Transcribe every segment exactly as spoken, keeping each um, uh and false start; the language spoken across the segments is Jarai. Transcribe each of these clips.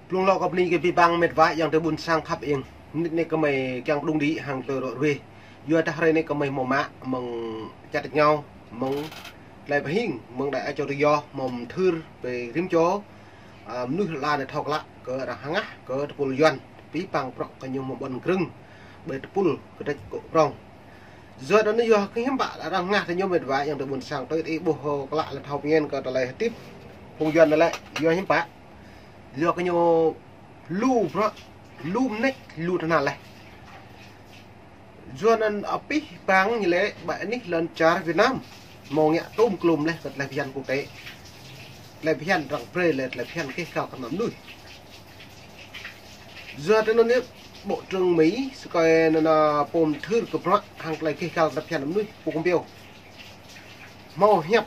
Blung lŏ kơ bơni kơ abih bang met wa ayŏng adơi ƀôn sang khăp ing. Nit anai gơmơi kiăng pơđŭng đĭ hăng tơlơi rŏ ruai. Yua dah hrơi anai gơmơi hmâo mă mơ̆ng čăt rơngiao mơ̆ng tơlơi pơhing mơ̆ng đại ái châu tự do hmâo mơthưr ƀơi rĭm čô, a, mơnuih lăn ala anai thâo klă kơ arăng hơngah kơ tơpul Yuan. Abih bang bruă gơñu hmâo ƀuăn krơ̆ng ƀơi tơpul kơdrĕč kŏ prŏng. Yua anŭn yơh kơ hiư̆m pă arăng hơngah tơ ñu met wa ayŏng adơi ƀôn sang, tui ih ƀuh klă lĕ thâo pơñen kơ tơlơi hơdip phung Yuan anai lĕ yua hiư̆m pă. Yua kơ ñu lu bruă, lu mơneč, lu tơhnal laih. Yua anŭn abih bang ñu lĕ ƀơi anih lŏn čar Việt Nam hmâo ngă tôm klôm laih kơ tơlơi phiăn quốc tế. Tơlơi phiăn arăng brơi lĕ tơlơi phiăn kih kal kơ ană mơnuih. Yua tơ anŭn yơh Bộ trưởng Mỹ sơkai anŭn pô mơthưr kơ bruă hăng tơlơi kih kal tơlơi phiăn mơnuih, pô Pompeo hmâo hiăp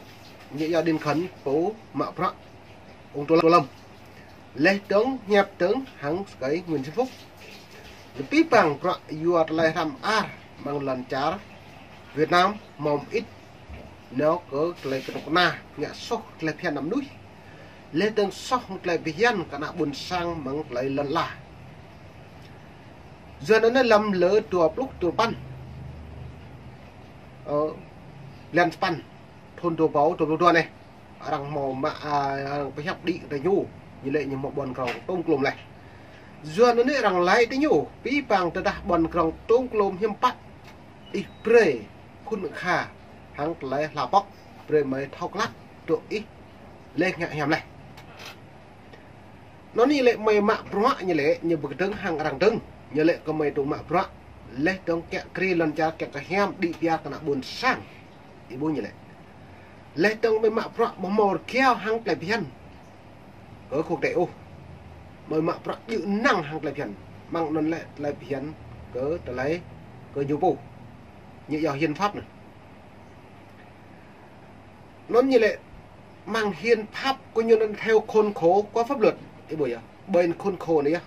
ñu yua Đinh Khánh pô mă bruă ung tơ lăm. Laih dơ̆ng hiăp dơ̆ng hăng sơkai Nguyễn Xuân Phúc. Lĕ abih bang bruă yua tơlơi hrăm ar mơ̆ng lŏn čar Việt Nam hmâo mơit nao kơ tơlơi kơnuk kơna, ngă soh tơlơi phiăn ană mơnuih. Laih dơ̆ng soh tơlơi phiăn kơ ană ƀôn sang mơ̆ng tơlơi lŏn ala. Yua anŭn lăm lơ dua pluh dua păn, ơ, blan sapăn, thun dua rơbâo dua pluh dua anai, arăng hmâo mă, a, arăng pơhiăp đĭ kơ tơ ñu, ñu lĕ ñu hmâo ƀuăn krŏng tôm klôm laih. Yua anŭn arăng laĭ tơ ñu, abih bang tơdah ƀuăn krŏng tôm klôm hiư̆m pă ih brơi khul kha hăng tơlơi hla pŏk, brơi mơi thâo klă tŭ ih laih ngă hiam laih. Anŭn ñu lĕ mơi mă bruă ñu lĕ ñu ƀu kơdơ̆ng hăng arăng dơ̆ng, ñu lĕ gơmơi tŭ mă bruă laih dơ̆ng kiăng krĭ lŏn čar kiăng kơ hiam đĭ biă kơ ană ƀôn sang. Ih ƀuh ñu lĕ. Laih dơ̆ng mơi mă bruă ƀu hmâo rơgao hăng tơlơi phiăn kơ quốc tế ôh. Mơi mă bruă djơ̆ năng hăng tơlơi phiăn. Mơ̆ng anŭn lĕ tơlơi phiăn kơ tơlơi kơ ñu pô. Ñu yua hiến pháp anŭn. Anŭn ñu lĕ mơ̆ng hiến pháp kơ ñu anŭn theo khuôn khổ của pháp luật. Ih ƀuh yơh. Ƀơi khuôn khổ anai yơh.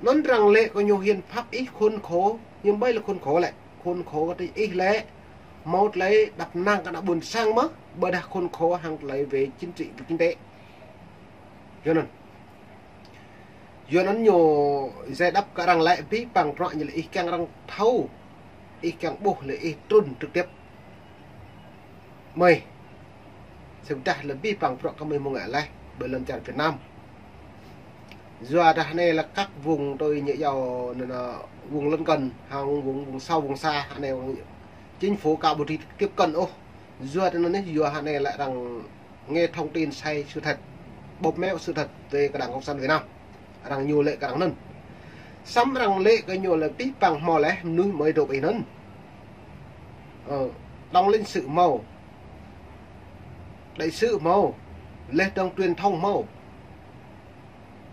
Anŭn arăng lĕ kơ ñu hiến pháp ih khuôn khổ, hiư̆m ƀơi lĕ khuôn khổ lĕ. Khuôn khổ kơ ih lĕ hmâo tơlơi đăp năng kơ ană ƀôn sang mơ̆, ƀôdah khuôn khổ hăng tơlơi về chính trị, về kinh tế. Yua anŭn. Yua anŭn ñu giải đáp kơ arăng lĕ abih bang bruă ñu lĕ ih kiăng arăng thâo, ih kiăng ƀuh lĕ ih trŭn trực tiếp. Mơi. Sĭt dah lĕ abih bang bruă gơmơi hmâo ngă laih ƀơi lŏn čar Việt Nam. Yua dah anai lĕ các vùng tui ñu yua anŭn, anŭn vùng lân cận, hăng vùng, vùng sâu, vùng xa, anai chính phủ ka ƀu dưi tiếp cận ôh. Yua anŭn anai, yua anai lĕ arăng nghe thông tin sai sự thật, bóp méo sự thật về cái Đảng Cộng sản Việt Nam. Arăng ñu lĕ kơ arăng anŭn. Samơ̆ arăng lĕ kơ ñu lĕ abih bang hmâo laih mơnuih mơi dŏ ƀơi anŭn. Ơ, tổng lãnh sự hmâo, đại sứ hmâo, laih dơ̆ng truyền thông hmâo.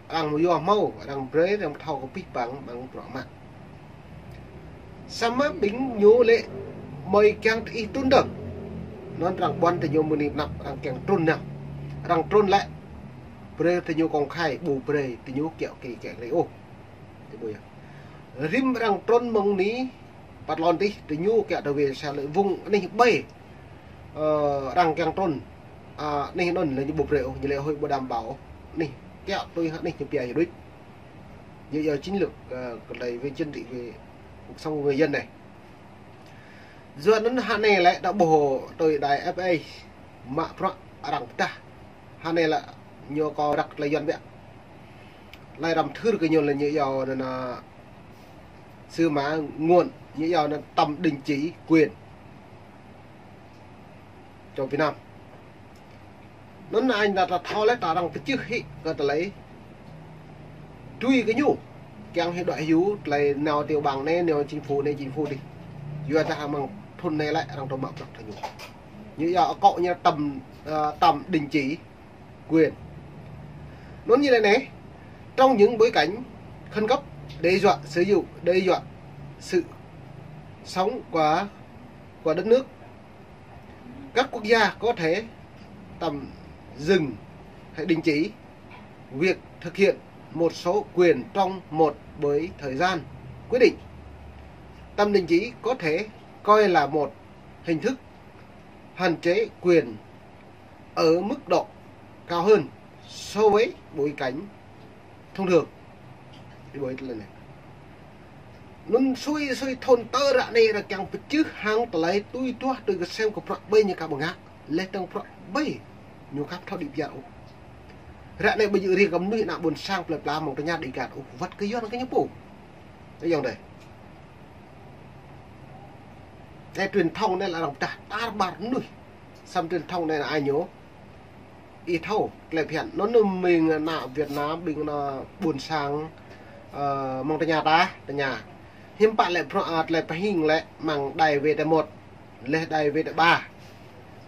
Arăng mơyua hmâo, arăng brơi, arăng thâo kơ abih bang, bang bruă mă. Samơ̆ ƀing ñu lĕ mơi kiăng tơ ih trŭn dơ̆ng. Anŭn arăng ƀuăn tơ ñu mơni mơnăp arăng kiăng trŭn nao. Arăng trŭn lĕ brơi tơ ñu công khai, ƀu brơi tơ ñu kiaŏ kơ kiaŏ kơ ôh. Ih ƀuh yơh. Rĭm arăng trŭn mơ̆ng anai păt lŏn tih, tơ ñu kiaŏ tơ wê sa lĕ vùng anih ƀơi, ơ, arăng kiăng trŭn. A, anih anŭn lĕ ñu ƀu brơi ôh, ñu lĕ hơi ƀu đảm bảo ôh. Anih kiaŏ tui hă anih ñu pia ñu đuč. Ñu yua chiến lược, ơ, kơ tơlơi về chính trị, về cuộc sống của người dân anai. Yua anŭn hă anai lĕ dah ƀuh tui đài ép ơ mă bruă arăng pơdah. Hă anai lĕ ñu kơ răk tơlơi Yuan biă. Tơlơi arăng mơthưr kơ ñu lĕ ñu yua anŭn, anŭn sư mã nguồn, ñu yua anŭn tạm đình chỉ quyền cho Việt Nam. Anŭn anai ta, ta thâo lĕ ta arăng pơčeh hĭ kơ tơlơi tui kơ ñu. Kiăng hĭ đuaĭ hyu tơlơi nao tiểu bang anai, nao chính phủ anai, chính phủ dih. Yua dah mơ̆ng thun anai lĕ arăng tŭ mă bruă tơ ñu. Ñu yua akŏ ñu tạm, ơ, tạm đình chỉ quyền. Anŭn ñu lĕ anai, trong những bối cảnh khẩn cấp đe dọa sử dụng, đe dọa sự sống của, của đất nước, các quốc gia có thể tạm dừng hay đình chỉ việc thực hiện một số quyền trong một bởi thời gian quy định. Tạm đình chỉ có thể coi là một hình thức hạn chế quyền ở mức độ cao hơn so với bối cảnh Thông thường. Ih ƀuh tơlơi anai. Anŭn sui sui thun tơ ră anai arăng kiăng pơčeh hăng tơlơi tui duah tui kơsem kơ bruă ƀing ñu aka ƀu ngă. Laih dơ̆ng bruă ƀing ñu aka ƀu thâo đĭ pơyơr ôh. Ră anai ƀu djơ̆ riêng kơ mơnuih ană ƀôn sang plơi pla mơ̆ng tơña đĭ gah ôh, wơ̆t kơ Yuan kơ ñu pô. Tơ yŏng dêh. Ơ, truyền thông anai lĕ arăng pơdah tar ƀar mơnuih. Samơ̆ truyền thông anai lĕ ai ñu. Ih thâo, tơlơi phiăn. Anŭn anŭn ƀing ană Việt Nam, ƀing ană ƀôn sang, ơ, mơ̆ng tơña ta, tơña. Hiư̆m pă lĕ bruă, ơ, tơlơi pơhing lĕ mơ̆ng đài V T một, laih đài V T ba.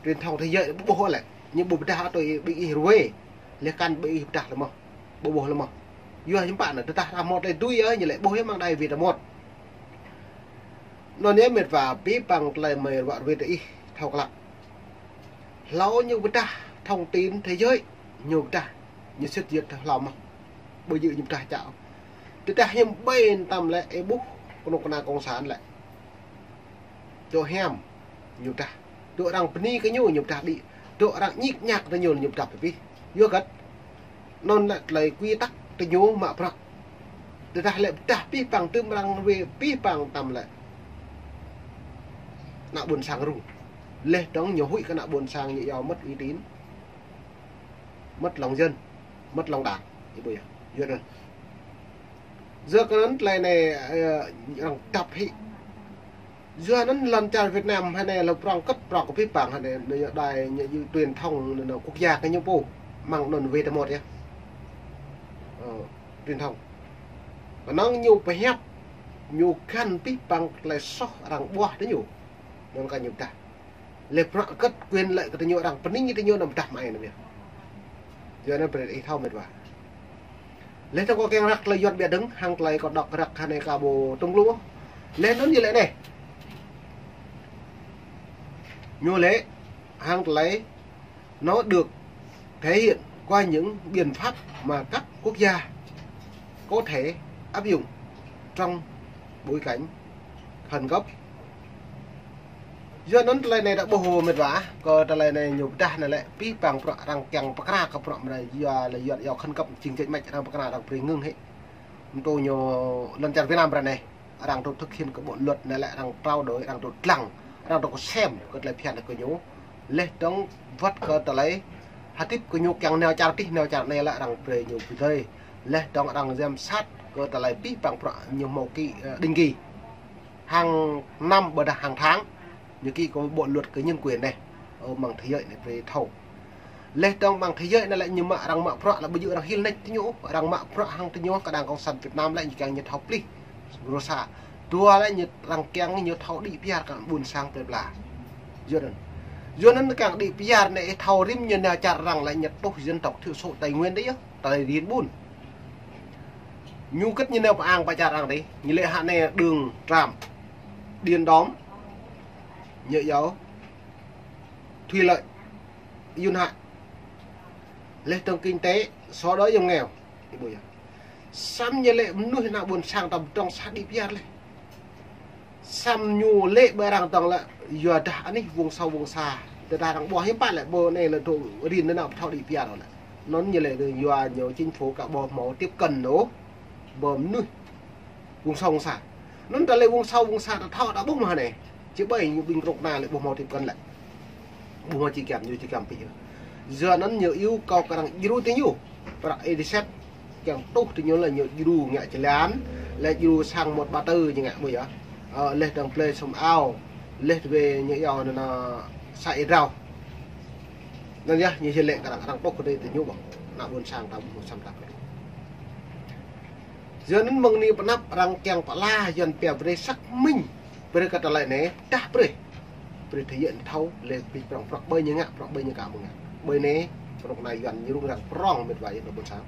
Truyền thông thế giới ƀu ƀuh lĕ. Ñu ƀu pơdah tui ƀing ih ruai. Laih kăn ƀing ih pơdah lĕ mơ̆n. Ƀu ƀuh lĕ mơ̆n. Yua hiư̆m pă anai, tơdah ta hmâo tơlơi tui yơh, ñu lĕ ƀuh yơh mơ̆ng đài V T một. Anŭn yơh mĕt wa, abih bang tơlơi mơi ruă ruai tơ ih thâo klă. Hlâo ñu pơdah thông tin thế giới, ñu pơdah, ñu sĭt yơh tơ hlâo mơ̆n. Ƀu djơ̆ ñu pơdah čă. Tơdah hiư̆m ƀing tăm lĕ, ih ƀuh, kơnuk kơna cộng sản lĕ. Dŏ hiam, ñu pơdah. Dŏ arăng bơni kơ ñu, ñu pơdah đĭ. Dŏ arăng ñik ñak tơ ñu, ñu pơdah pơpih. Yua hơget? Anŭn lĕ tơlơi quy tắc tơ ñu mă bruă. Tơdah lĕ pơdah abih bang tơm arăng ruai abih bang tăm lĕ. Ană ƀôn sang rŭng. Laih dơ̆ng ñu huĭ kơ ană ƀôn sang ñu yua mất uy tín. Mất lòng dân, mất lòng đảng. Ih ƀuh yơh. Yua anŭn. Yua kơ anŭn tơlơi anai, ơ, arăng dăp hĭ. Yua anŭn lŏn čar Việt Nam hơnai lĕ prŏng kơ̆t prŏng kơ abih bang hơnai, ñu đài ñu truyền thông anŭn quốc gia kơ ñu pô, mơ̆ng anŭn V T một yơh. Ơ, truyền thông. Kơnơ̆ng ñu pơhiăp, ñu găn abih bang tơlơi soh arăng ƀuah tơ ñu. Anŭn kơ ñu pơdah. Laih bruă hơget quyền lợi kơ tơ ñu arăng bơni tơ ñu anăm pơdah mơai anŭn yơh. Yua anŭn brơi ih thâo mĕt wa. Laih dơ̆ng kâo kiăng răk tơlơi Yuan ƀiă dơ̆ng, hăng tơlơi kâo đŏk răk hơnai aka ƀu tơ̆ng lu. Laih anŭn ñu lĕ anai. Ñu lĕ hăng tơlơi nó được thể hiện qua những biện pháp mà các quốc gia có thể áp dụng trong bối cảnh khẩn cấp. Yua anŭn tơlơi anai ta ƀuh mĕt wa, kơ tơlơi anai ñu pơdah anai lĕ abih bang bruă arăng kiăng pơkra kơ bruă mơ̆n yua lĕ Yuan yua khẩn cấp jing jĕ mĕč arăng pơkra arăng brơi ngưng hĭ. Mơ̆ng tơ ñu lŏn čar Việt Nam ră anai. Arăng dŏ thực hiện kơ bộ luật anai lĕ arăng trao đổi, arăng dŏ lăng, arăng dŏ kơsem kơ tơlơi phiăn kơ ñu. Laih dơ̆ng wơ̆t kơ tơlơi hơdip kơ ñu kiăng nao čar tih, nao čar anai lĕ arăng brơi ñu pơdơi. Laih dơ̆ng arăng giám sát kơ tơlơi abih bang bruă ñu hmâo ký, ơ, định kỳ. Hàng năm ƀôdah hàng tháng. Ñu ký kơ bộ luật kơ nhân quyền anai. Ơ, mơ̆ng thế giới anai brơi thâo. Laih dơ̆ng mơ̆ng thế giới anai lĕ ñu mă arăng mă bruă lĕ ƀu djơ̆ arăng hil nač tơ ñu, arăng mă bruă hăng tơ ñu kơ đảng cộng sản Việt Nam lĕ ñu kiăng ñu thâo plih. Rơsa. Dua lĕ ñu arăng kiăng ñu thâo đĭ pơyơr kơ ƀôn sang plơi pla. Yua anŭn. Yua anŭn kiăng đĭ pơyơr anai thâo rĭm ñu nao čar arăng lĕ ñu tuh dân tộc thiểu số Tây Nguyên đôč yơh, tơlơi riêng ƀun. Ñu kơ̆t ñu nao pơ-ang pơ čar arăng đôč, ñu lĕ hơnai đường trạm Điện Đóm, ñu yua thủy lợi Duyên Hải. Laih dơ̆ng kinh tế, xóa đói giảm nghèo. Ih ƀuh yơh. Samơ̆ ñu lĕ mơnuih ană ƀôn sang tơm trong sa đĭ pơyơr laih. Samơ̆ ñu lĕ ƀơi arăng tơ̆ng lĕ, yua dah anih vùng sâu vùng xa. Tơdah arăng ƀuh hiư̆m pă lĕ, ƀơi anai lĕ dŏ rin anŭn pơthâo đĭ pơyơr lĕ. Anŭn ñu lĕ yua ñu chính phủ aka ƀu hmâo tiếp cận ôh ƀơi mơnuih. Vùng sâu vùng xa. Anŭn tơlơi vùng sâu vùng xa ta thâo ta ƀuh mơ̆n anai. Či ƀai ñu ƀing kơnuk kơna lĕ ƀu hmâo tiếp cận lĕ. Ƀu hmâo či kiăm ñu či kiăm pĭ. Yua anŭn ñu iâu kâo kơ arăng djru tơ ñu. Prăk ê đi sĕt. Kiăng tuh tơ ñu lĕ ñu djru ngă čơlan. Lĕ djru sang một ba tư ñu ngă ƀu yơh. Ơ, laih dơ̆ng plơi sum ao. Laih tơ wê ñu yua anŭn sa ê drao. Anŭn yơh, ñu či lĕ kơ arăng, arăng tuh kơ tơ ñu ƀơ̆ng. Ană ƀôn sang ta ƀu hmâo sam ta kơ. Yua anŭn mơ̆ng anai pơ anăp arăng kiăng pơala Yuan pia brơi xác minh, brơi kơ tơlơi anai, dah brơi. Brơi thể hiện thâo lĕ abih prŏng prŏng ƀơi ñu ngă, prŏng ƀơi ñu aka ƀu ngă. Ƀơi anai, prŏng anai Yuan ñu rŭng răng prŏng mĕt wa yơh ƀôn sang.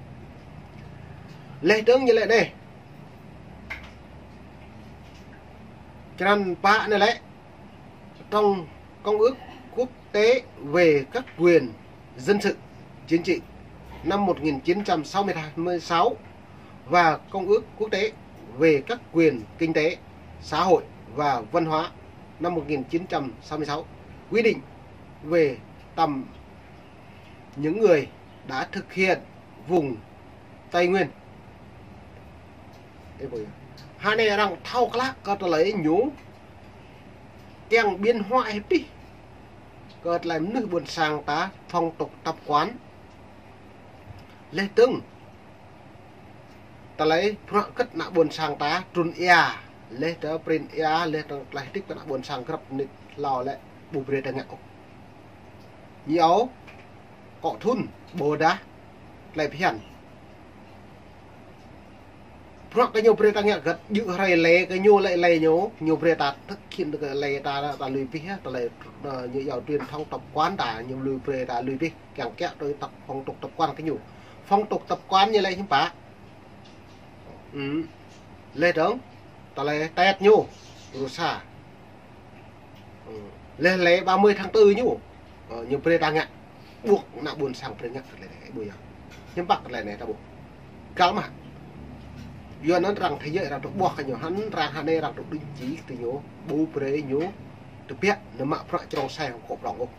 Laih dơ̆ng ñu lĕ anai. Črăn pă anai lĕ. Trong Công ước Quốc tế về các quyền dân sự, chính trị năm một nghìn chín trăm sáu mươi sáu và Công ước Quốc tế về các quyền kinh tế, xã hội và văn hóa năm một nghìn chín trăm sáu mươi sáu quy định về tầm những người đã thực hiện vùng Tây Nguyên Ơ, ƀuh yơh. Hơnai arăng thâo klă kơ tơlơi ñu kiăng biến hoá hĭ pih kơ tơlơi mơnuih ƀôn sang ta phong tục tập quán. Laih dơ̆ng tơlơi bruă kơ ană ƀôn sang ta trŭn ia, laih dơ̆ng prin ia, laih dơ̆ng tơlơi hơdip kơ ană ƀôn sang grăp mơnit hlâo lĕ ƀu brơi ta ngă ôh. Ñu akŏ thŭn ƀôdah tơlơi phiăn. Bruă kơ ñu brơi ta ngă gơ̆t, djơ̆ hrơi lĕ kơ ñu lĕ lĕ ñu, ñu brơi ta thực hiện kơ lĕ ta, ta lui pih, tơlơi, ơ, ñu iâu truyền thống tập quán ta, ñu lui brơi ta lui pih, kiăng kiăng tui tập phong tục tập quán kơ ñu. Phong tục tập quán ñu lĕ hiư̆m pă. Ư. Laih dơ̆ng tơlơi Tết ñu, rơsa. Ư. Laih lĕ ba mươi tháng tư ñu. Ơ, ñu brơi ta ngă. Ƀuh ană ƀôn sang brơi ngă tơlơi anai, ƀuh yơh. Hiư̆m pă tơlơi anai ta ƀuh. Găl mă. Yua anŭn arăng thế giới arăng tŭ ƀuh kơ ñu, hăng arăng hơnai arăng tŭ đing čih tơ ñu, ƀu brơi ñu tơbiă nao mă bruă črông sai hăng akŏ prŏng ôh.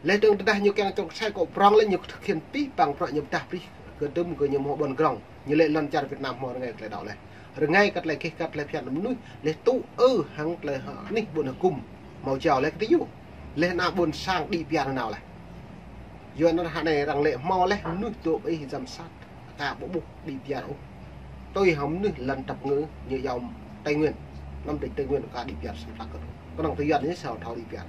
Laih dơ̆ng tơdah ñu kiăng črông sai akŏ prŏng lĕ ñu thực hiện pih păng bruă ñu pơdah pih kơ dŭm kơ ñu hmâo ƀôn grŏng. Ñu lĕ lŏn čar Việt Nam hmâo rơngai tơlơi đaŏ laih. Rơngai kơ tơlơi gêh găt tơlơi phiăn mơnuih, laih tŭ ư hăng tơlơi hơnih ƀôn hơkŭm hmâo jao laih kơ tơ ñu. Laih ană ƀôn sang đĭ piar nao laih. Yua anŭn hơnai arăng lĕ hmâo laih mơnuih dŏ ƀơi giám sát. Aka ƀu ƀuh đĭ piar ôh. Tui hăng mơnuih lŏn dap ngơ ñu iâu Tây Nguyên. Năm tỉnh Tây Nguyên aka đĭ piar săm hlak kơ. Kơnơ̆ng tơ Yuan ñu sơ̆ thâo đĭ piar.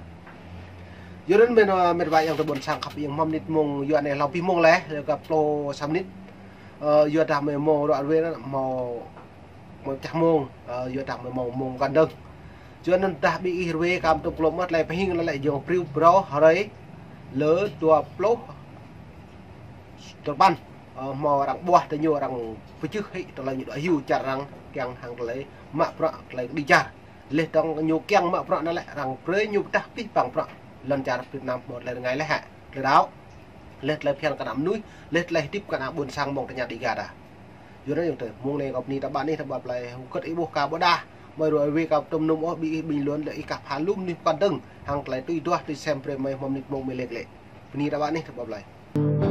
Yua anŭn mĕt, ơ, mĕt wa ayŏng adơi ƀôn sang khăp, ayŏng hmâo mơnit mông, yua anai hlâo pih mông laih, yua kơ pluh sa mơnit. Ơ, yua dah mơi mông ră ruai anŭn hmâo, hmâo čah mông, ơ, yua dah mơi mông, mông pơkŏn dơ̆ng. Yua anŭn dah ƀing ih ruai kơ tơm klôm mơ̆t tơlơi pơhing lĕ yơh brơi brơi hrơi lơ dua pluh tơpăn. Ơ, hmâo arăng ƀuah tơ ñu arăng pơjưh hĭ tơlơi ñu đuaĭ hyu čar arăng kiăng hăng tơlơi mă bruă tơlơi đĭ čar. Laih dơ̆ng ñu kiăng mă bruă anŭn lĕ arăng brơi ñu pơdah pih păng bruă. Lŏn čar Việt Nam hmâo tơlơi rơngai laih hă. Tơlơi đaŏ. Laih tơlơi phiăn kơ ană mơnuih, laih tơlơi hơdip kơ ană ƀôn sang mơ̆ng tơña đĭ ga ta. Yua anŭn ayŏng adơi, mông anai kâo bơni ta ƀă anih ta ƀă plơi, hơget ih ƀuh aka ƀôdah. Mơi ruai wai kâo tơm nŭm ôh, ƀing ih bình luận lĕ ih kah pha lŏm anih pơkŏn dơ̆ng. Hăng tơlơi tui duah tui sem brơi mơi hmâo mơnit mông mơi lĕ lĕ. Bơni ta ƀă anih ta ƀă plơi.